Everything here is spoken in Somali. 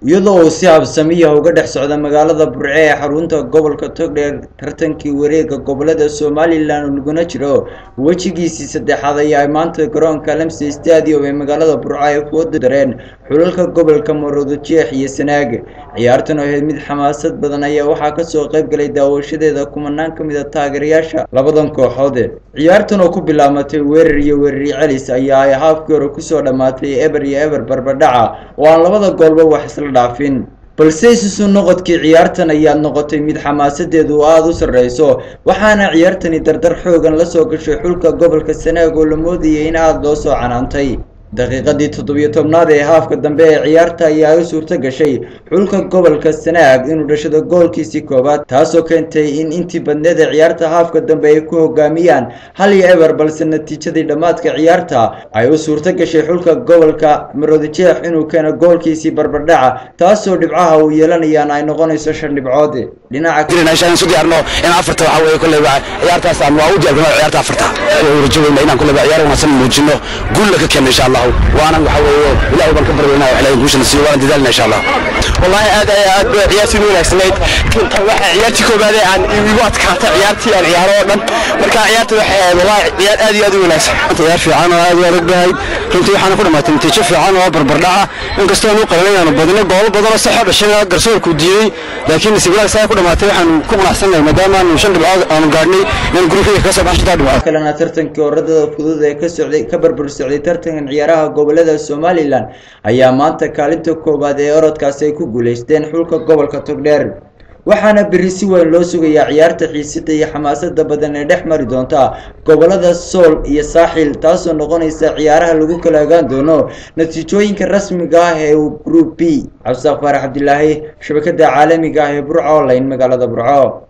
Iyadoo uu si habsamiya uga dhex socda magaalada Burco ee xarunta gobolka Togdheer tartankii wareegga gobolada Somaliland laguna jiro wejigiisii saddexaad ayaa maanta garoonka Lamsi Stadium ee magaalada Burco ay ku dareen xulalka gobolka Maroodijeex iyo Sanaag. Ciyaartan oo ahayd mid xamaasad badan ayaa waxaa ka soo qayb galay daawashadeeda kumanaan ka mid ah taageerayaasha labadan kooxood. Ciyaartan oo ku bilaabatay weerar iyo weerar celis ayaa ay haafkii hore kusoo dhammaatay eber iyo eber barbadhaca oo aan labada goolba wax isla dhaafin. Balse isu noqodkii ciyaartan ayaa noqotay mid xamaasadeedu aad u sarreyso, waxaana ciyaartani dardar xoogan la soo gashay xulka gobolka Sanaag oo la moodayay in aad loo soo canaantay. Daqiiqadii 17aad ee haafka dambe ee ciyaarta ayaa u suurto gashay xulka gobolka Sanaag inuu dhashado goolkiisii koowaad, taasoo keentay in intii badneed ee ciyaarta haafka dambe ay ku hogaamiyaan 1-0. Balse natiijadii dhammaadka ciyaarta ay u suurto gashay xulka gobolka Maroodijeex inuu keeno goolkiisii barbardhaca, taasoo dhibcaha uu yeelanayaan ay noqonayso 5 dhibcood. Dhinaca isu diyaarno in afarta waxa weeye kolleyba ciyaartaas aan waa u diyaargarno ciyaarta afarta rajoweyna inaan kolleyba ciyaar wanaagsan muujino, guulna ka keenno insha Allah. Waana waxa weeye Ilaahay baan ka baryaynaa wax Ilaahay guushana siiyo, waana dadaalna insha Allah. Wallahi aad ay aad bay ciyaartii u wanaagsanayd. Tan waxa ciyaartii koobaad ee aan igu adkaatay ciyaartii aan ciyaaro oo dhan. Marka ciyaarta waxay ahayd wallahi ciyaar aad iyo aad u wanaagsan, ciyaar fiican oo aad u adag bahayd runtii. Waxaana ku dhamaatay natiijo fiican oo barbardhaca, inkastoo aan u qabanay inaanu badino goolo badan oo sax oo dhashay garsoorku diiday, laakiin nasiib wanaag saa ku dhamaatay. Waxaanu ku qanacsannahay maadaama aanu 5 dhibcood aanu gaadhnay inaan gurigayga kaga soo baxno 5 dhibcood. Kalena tartankii orodada fudud ee ka socday ka barbar socday tartankan ciyaaraha gobolada Somaliland ayaa maanta kaalinta koowaad ee orodkaasi ay ku guuleysteen xulka gobolka Togdheer, waxaana berri si weyn loo sugayaa ciyaarta xiisada iyo xamaasada badan ee dhex mari doonta gobolada Sool iyo Saaxil, taasoo noqonaysa ciyaaraha lagu kala ogaan doono natiijooyinka rasmiga ah ee Group B. Cabdisaaq Faarax Cabdilaahi, shabakada caalamiga ah ee Burco Online, magaalada Burco.